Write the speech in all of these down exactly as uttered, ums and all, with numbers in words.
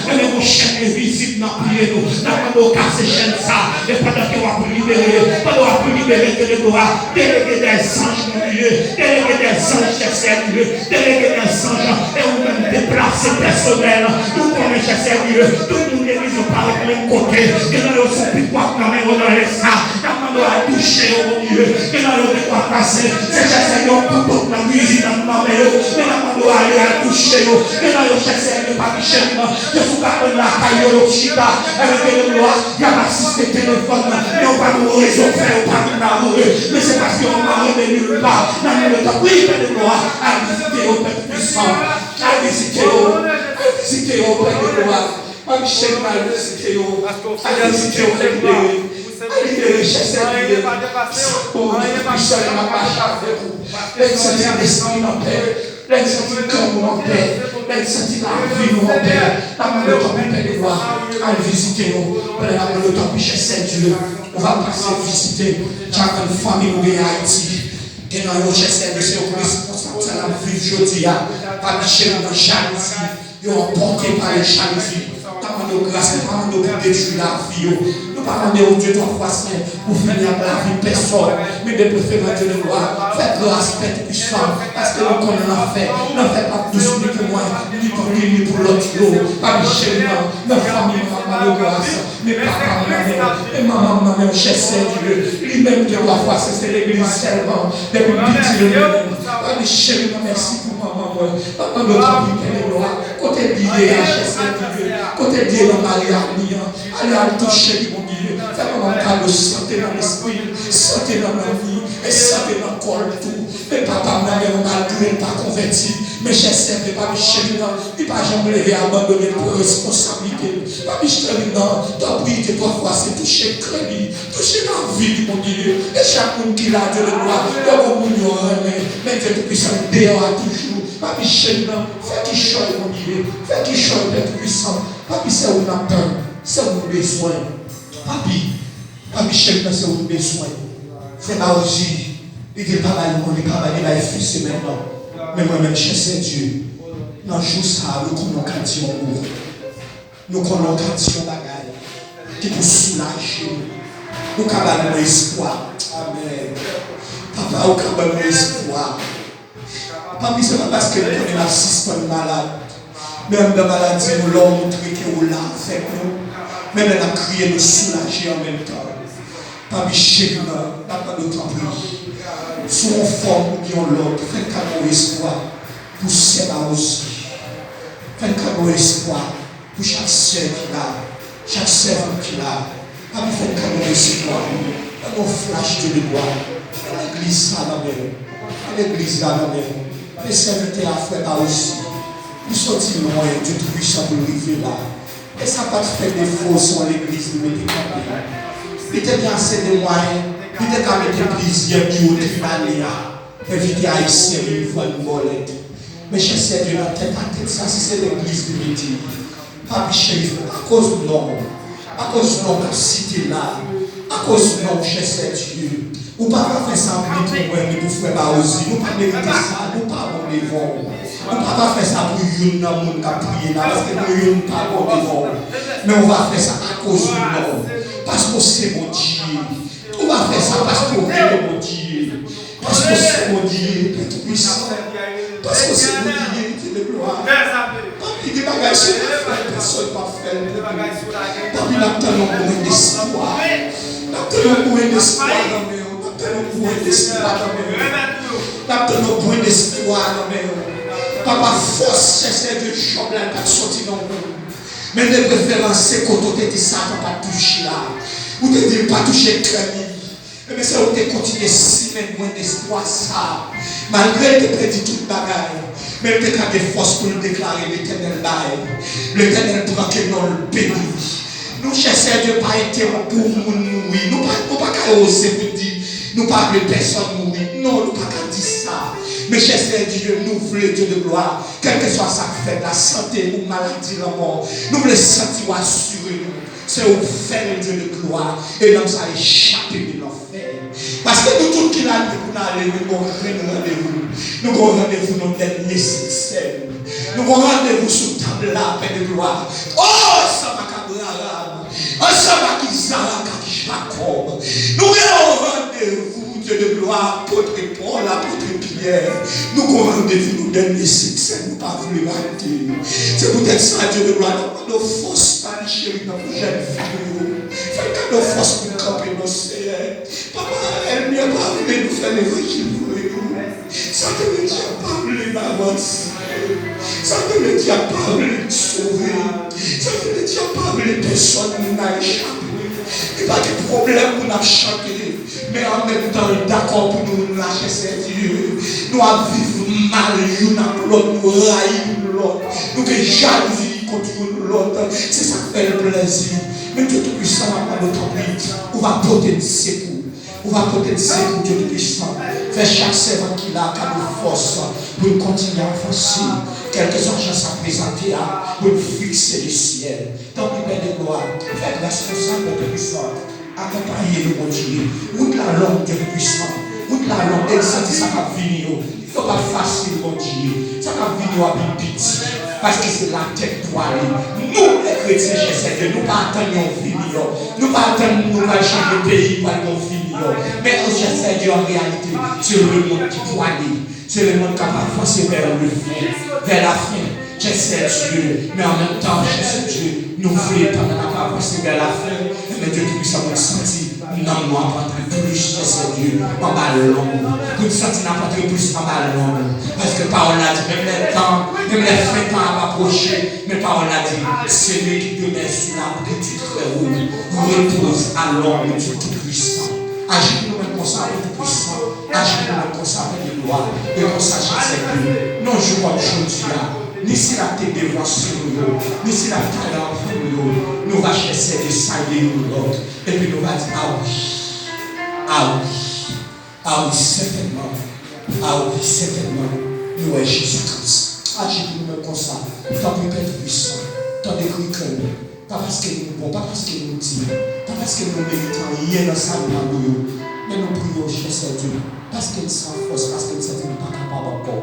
Ebyen, gon chèn envizib nan pye nou. N ap mande w kase chèn sa. E pandan ke w ap libere, pandan w ap libere, Dye de glwa, delege dèzanj, mon Dye, delege dèzanj, chè Sènatè Dye, delege dèzanj, e ou menm deplase pèsonèl. Nou konnen, chè Sènatè Dye, tout moun legliz yo parèt menm kote. Gen nan yo se yon pik w ap nan men yo nan lè sa. N ap mande w al touche yo, mon Dye. Gen nan yo dekwa pase. Se chè Sènatè Dye, yon kouto k nan kwizin nan nan men yo. Men n ap mande w ale al touche yo. Gen nan yo, chè Sènatè Dye, pa piche nan. Se sou kabann lakay yo, yo chita. Ebyen, Dye de glwa, y ap asiste telefòn nan. Men yo pa gen rezon fè, yo pa gen lamoure. Men se paske yo pa rete nil pa. N ap mande w, tanpri, Dye de glwa, al vizite yo, Pè Toupisan. Al vizite yo. Al vizite yo, Pè de glwa. Papi cheri, al vizite yo. Al vizite yo, libere. Al libere, chè Sènatè Dye. Sa bon, Pè Toupisan, m ap mache avèk ou. Lè n santi lespri nou anpè, lè n santi kè nou anpè, lè n santi lavi nou anpè, n ap mande w tanpri, Pè de glwa, al vizite yo. Pandan n ap mande w tanpri, chè Sènatè Dye, ou va pase vizite chak fanmi nou gen Ayiti. Gen nan yo, chè Sènatè Dye, se yo k responsab sa n ap viv jodi a. Papi cheri, nan jalouzi, yo anpòte pa le jalouzi. N ap mande w gras, nou pa mande w pou detwi lavi yo. Nou pa mande w, Dye twa fwa sen, pou vini ak lavi pèsòn. Men de preferans, Dye de glwa, fè gras, Pè Toupisan, paske nou konnen lanfè, lanfè p ap dous ni pou mwen, ni pou li, ni pou lòt yo. Papi cheri, nan, nan fanmi m, m ap mande w gras. Men papa m nan men w, men manman m nan men w, chè Sènatè Dye. Li menm, Dye twa fwa sen, se legliz sèlman, depi l piti, li menm. Papi cheri, nan, mèsi pou manman mwen. Papa, nou tanpri, Pè de glwa. Kote l ye a, chè Sènatè Dye? Kote l ye nan maryaj li an? Ale al touche li, Bondye. Fè manman m kado sante nan lespri l, sante nan nanm li, e sante nan kò l tou. Men papa m nan men w, malgre l pa konvèti, men chè Sènatè Dye, papi cheri nan, li pa janm leve abandone l, pran responsablite l. Papi cheri nan, tanpri, Dye twa fwa sen, touche kè li, touche lavi li, Bondye. E chak moun ki la, Dye de glwa, yo gon moun yo renmen, men Dye Toupisan deyò a toujou. Papi cheri nan, fè kichòy, Bondye, fè kichòy, Pè Toupisan. Papi, se ou n ap tann, se ou nou bezwen. Papi, papi cheri nan, se ou nou bezwen. Frè Baozi, li di l pa bay moun, li pa bay, li bay fen semèn nan. Men mwen menm, chè Sènatè Dye, nan jou sa a, nou konnen w ka di yon mo. Nou konnen w ka di yon bagay ki pou soulaje nou. Ou ka ba nou espwa. Amèn. Papa, ou ka ba nou espwa. Papi, se pa paske nou konnen n ap sispann malad. Men anndan maladi nou, lè w montre ke ou la avèk nou, menm lè n ap kriye, nou soulaje an menm tan. Papi cheri nan, n ap mande w tanpri, sou yon fòm oubyen yon lòt, fè n kado yon espwa pou sè Baozi. Fè n kado yon espwa pou chak sè ki la, chak sèvant ki la. Papi, fè n kado yon espwa, ban nou yon flach de glwa. Pran legliz sa nan men w. Pran legliz la nan men w. Men sèvitè a, frè Baozi, li soti lwen, Dye Toupisan, pou l rive la. E sa pa t fè defo, se yon legliz li mete kanpe. Li te gen ase de mwayen, li te ka mete plizyè biwo tribal li a, envite Ayisyen vin vann bòlèt. Men chè Sènatè Dye, nan tèt a tèt sa, si se legliz li mete, Papi cheri, akoz non, akoz non k ap site la, akoz non, chè Sènatè Dye, ou pa ka fè sa ni pou mwen, ni pou frè Baozi. Nou pa merite sa, nou pa bon devan w. Ou pa ka fè sa pou youn nan moun k ap priye la, paske nou youn pa bon devan w. Men ou va fè sa akoz non, paske w se Bondye. Ou va fè sa paske w rele Bondye. Paske w se Bondye, Pè Toupisan. Paske w se Bondye, Dye de glwa. Papi, gen bagay si w pa fè l, pèsòn p ap fè l pou nou. Papi, n ap tann yon grenn espwa. N ap tann yon grenn espwa nan men w. N ap tann yon grenn espwa nan men w. N ap tann yon grenn espwa nan men w. Papa, fòs chèchè de Jòb la, li pa t soti nan ou. Men de preferans, se kote w te di Satan pa t touche la. Ou te di l pa touche kè li. Ebyen, se ou te kontinye simen grenn espwa sa a. Malgre l te pèdi tout bagay, men l te ka gen fòs pou l deklare Letènèl bay. Letènèl pran ke non l beni. Nou chèchè Dye pa entewonp pou moun mouri. Nou pa, nou pa ka oze pou n di nou pa vle pèsòn mouri. Non, nou pa ka di sa. Men chèchè Dye, nou vle Dye de glwa. Kèlkeswa sa k fèt la, sante ou maladi, lanmò, nou vle santi w asire nou. Se ou fè l, Dye de glwa, e nonm sa echape de lanfè. Paske nou tout ki la, nou pou n ale, nou gon grenn randevou. Nou gon randevou nan dènye siksè nou. Nou gon randevou sou tab la, Pè de glwa. O, Samba Kabrara, ansanm ak Izarak ak Jakòb. Nou gen yon randevou, Dye de glwa, apot Pòl, apot Pyè. Nou gon randevou nan dènye siksè nou pa vle rate. Se poutèt sa, Dye de glwa, n ap mande w fòs, pa li cheri, nan pwojè vi nou yo. Fè n kado fòs pou n kanpe nan Seyè. Papa, ènmi an pa vle nou fè levanjil vre, non. Satan Medya pa vle n avanse. Satan Medya pa vle n sove. Satan Medya pa vle pèsòn moun nan echape. Li pa gen pwoblèm pou n ap chante, men an menm tan, l dakò pou nou lache Seyè Dye. Nou ap viv mal youn ak lòt, nou rayi youn lòt, nou gen jalouzi kont youn lòt. Se sa k fè l plèzi. Men Dye Toupisan, n ap mande w, tanpri, ou va pote n sekou. Ou va pote n sekou, Dye Toupisan. Fè chak sèvant ki la kado fòs pou n kontinye avanse, kèlkeswa jan sa prezante a, pou n fikse le syèl. Tanpri, Pè de glwa, fè gras konsa, Pè Toupisan. Akonpaye nou, Bondye. Wout la long, Dye Toupisan. Wout la long, e n santi sa k ap vini yo. Yo p ap fasil, Bondye. Sa k ap vini yo ap vin pi di. Paske se latèt pou ale. Nou, lè kretyen, chè Seyè Dye, nou pa atann yon vi miyò. Nou pa atann nou pral chanje peyi, pral gen yon vi miyò. Men, o chè Seyè Dye, an reyalite, se lemonn ki pou ale. Se lemonn k ap avanse vè le fen, vè lafen. Chè Seyè Dye, men an menm tan, chè Seyè Dye, nou vle, pandan n ap avanse vè lafen, men Dye Toupisan, pou n santi nanm nou ap antre plis, chè Seyè Dye, anba lonb. Pou n santi n ap antre plis anba lonb. Paske pawòl la di, menm lè tan, menm lè fen tan ap apwoche, men pawòl la di, celui qui demeure sous l'abri du Très-Haut repose à l'ombre du Tout-Puissant. Aji pou nou menm konsa, Pè Toupisan. Aji pou nou konsa, Pè de glwa, e konsa, chè Seyè Dye, nan yon jou kòm jodi a, ni sila k te devwase nou yo, ni sila k t ale anvan nou yo, nou va, chè Seyè Dye, salye youn lòt, epi nou va di, a wi, a wi, a wi, sètènman, a wi, sètènman, nou wè Jezi Kris. Aji pou nou menm konsa, tanpri, Pè Toupisan, tande kri kè nou. Pa paske nou bon, pa paske nou diy, pa paske nou merite anyen nan sa nou nan do yo, men nou priye w, chè Seyè Dye, paske n san fòs, paske n santi nou pa kapab ankò,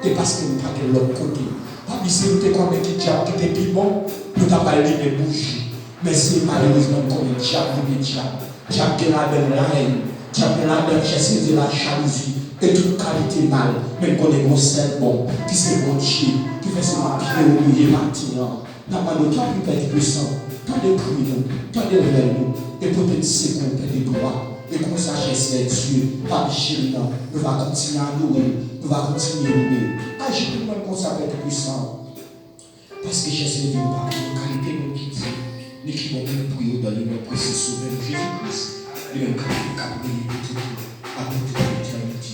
e paske nou pa gen lòt kote. Pa bliye, si nou te konnen ki dyab ki te pi bon, nou ta pral limen bouji. Men se malerezman nou konnen dyab limen dyab. Dyab gen ladan l laèn, dyab gen ladan l, chè Seyè Dye, lajalouzi, e tout kalite mal. Men n konnen gon sèl bon, ki se Bondye, ki fè se nan pye w nou ye maten an. N ap mande w, tanpri, Pè Toupisan, tande pri nou, tande rèl nou, e pote n sekou, Pè de glwa. E konsa, chè Seyè Dye, pa bliye cheri nan, nou va kontinye adore w, nou va kontinye louwe w. Aji pou nou menm konsa, Pè Toupisan. Paske, chè Seyè Dye, nou pa konn kalite moun ki diy, ni ki bon pou nou priye w dans le nom précieux Sauveur nou Jezi Kris, li menm k ap viv, k ap reye pou tout tan, a pou tout letènite.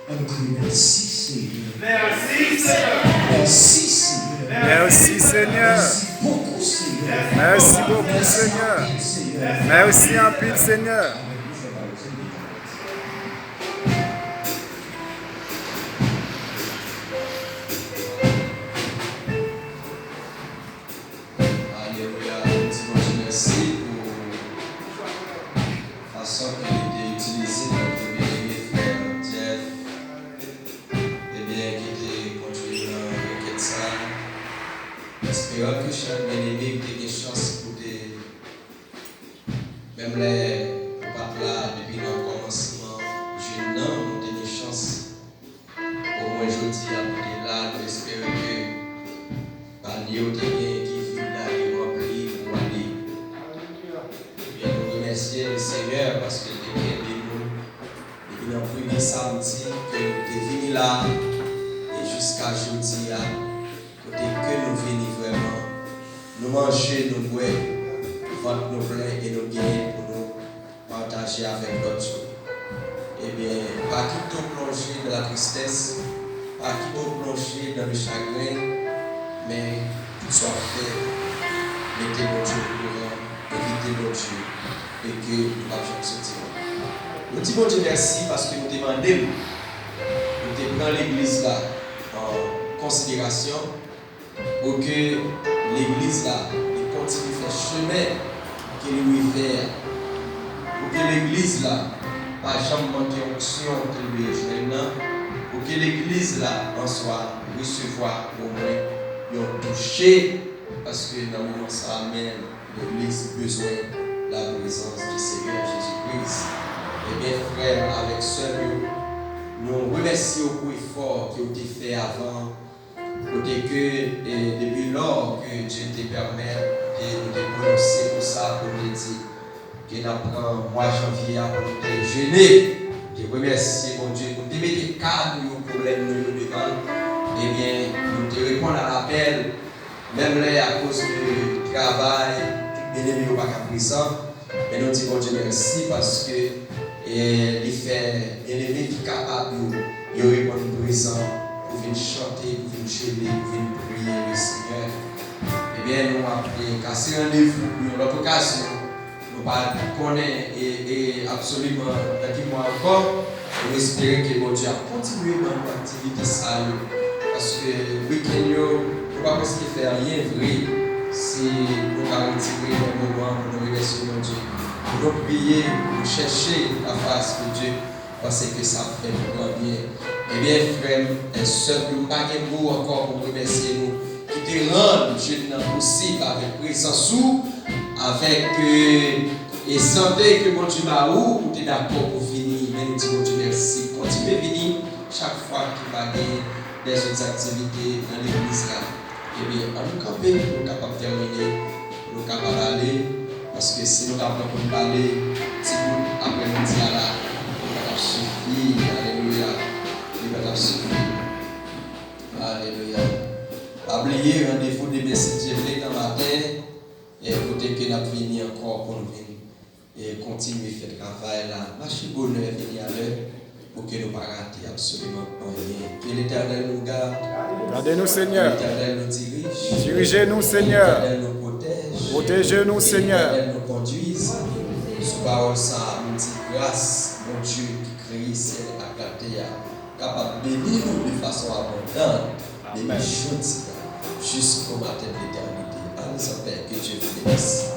Ann kriye, mèsi, Senyè. Mèsi, Senyè. Mèsi, Senyè. Mèsi bokou, Senyè. Mèsi bokou, Senyè. Mèsi anpil, Senyè. Mèsi anpil, Senyè. Amen. Nou fè pale, Senyè. Alelouya, nou di Bondye mèsi pou fason ke li te itilize nòt byeneme frè Jeff, ebyen, ki te kondui nan rekèt sa a. Esperan ke chak byeneme te gen chans pou te Menm lè ou pa t la depi nan kòmansman jèn nan, nou te gen chans. Omwen jodi a, nou te la, nou espere ke panye w te gen ki vide la, li ranpli pou ale. Ebyen, nou remèsye Lesenyè paske l te kenbe nou depi nan premye samdi ke nou te vini la, e jiska jodi a, kote ke nou vini vrèman, nou manje, nou bwè, vant nou plen e nou genyen pou nou pataje avèk lòt yo. Ebyen, pa kite w plonje nan latristès, pa kite w plonje nan le chagren, men tout sa w ap fè, mete Bondye okouran, envite Bondye, e ke nou p ap janm soti lwen. Nou di Bondye mèsi paske nou te mande l, nou te pran legliz la an konsiderasyon, pou ke legliz la, li kontinye fè chemen ke li dwe fè a, pou ke legliz la, pa janm manke onksyon ke l dwe jwenn nan, pou ke legliz la answa resevwa omwen yon touche, paske nan moman sa a menm, legliz bezwen la prezans di Senyè Jezi Kris. Ebyen, frè m avèk sè m yo, nou remèsye w pou efò ke w te fè avan, kote ke, e, depi lò ke Dye te pèmèt ke nou te pwononse konsa pou nou te di ke n ap pran mwa janvye a pou nou te jene, nou te remèsye Bondye, pou nou te mete ka nou yo, pwoblèm nou yo devan l, ebyen, nou te reponn a lapèl, menm lè akoz de travay, tout byeneme yo pa ka prezan, men nou di Bondye mèsi paske, e, li fè byeneme ki kapab yo, yo reponn prezan pou vin chante, pou vin jene, pou vin priye Lesenyè. Ebyen, nou ap, e, kase randevou pou yon lòt okazyon. Nou pa konnen, e, e, absoliman nan ki mwa ankò. Nou espere ke Bondye ap kontinye ban nou aktivite sa yo. Paske wikenn yo, nou pa prèske fè anyen vre. Si nou ka retire yon moman pou nou remèsye Bondye, pou nou priye, pou nou chèche la fas de Dye, panse ke sa ap fè nou gran byen. Ebyen, frè m, e, sè m, nou pa gen mo ankò pou remèsye nou, ki te rann jounen nan posib avèk prezans ou, avèk, e, e sante ke Bondye ba ou, ou te dakò pou vini, men nou di Bondye mèsi. Kontinye vini chak fwa ke pa gen dèzòd aktivite nan legliz la. Ebyen, ann nou kanpe pou nou kapab tèmine, pou nou kapab ale, paske si nou ta pran pou n pale, ti bout aprèmidi a la, li pa t ap sifi, alelouya, li pa t ap sifi. Alelouya. Pa bliye, randevou demen, si Dye vle, nan maten, e kote ke n ap vini ankò pou nou vin e kontinye fè travay la. Mache bonè, vini alè, pou ke nou pa rate absoliman anyen. Ke Letènèl nou gad. Gade nou, Senyè. Ke Letènèl nou dirije. Dirije nou, Senyè. Ke Letènèl nou pwotèj. Pwoteje nou, Senyè. Ke Letènèl nou kondwiz. Sou pawòl sa a, nou di gras Bondye ki kreye syèl ak latè a kapab beni nou de fason abondan depi jodi a jiskomaten letènite. Ann zanpè, ke Dye nou benisi.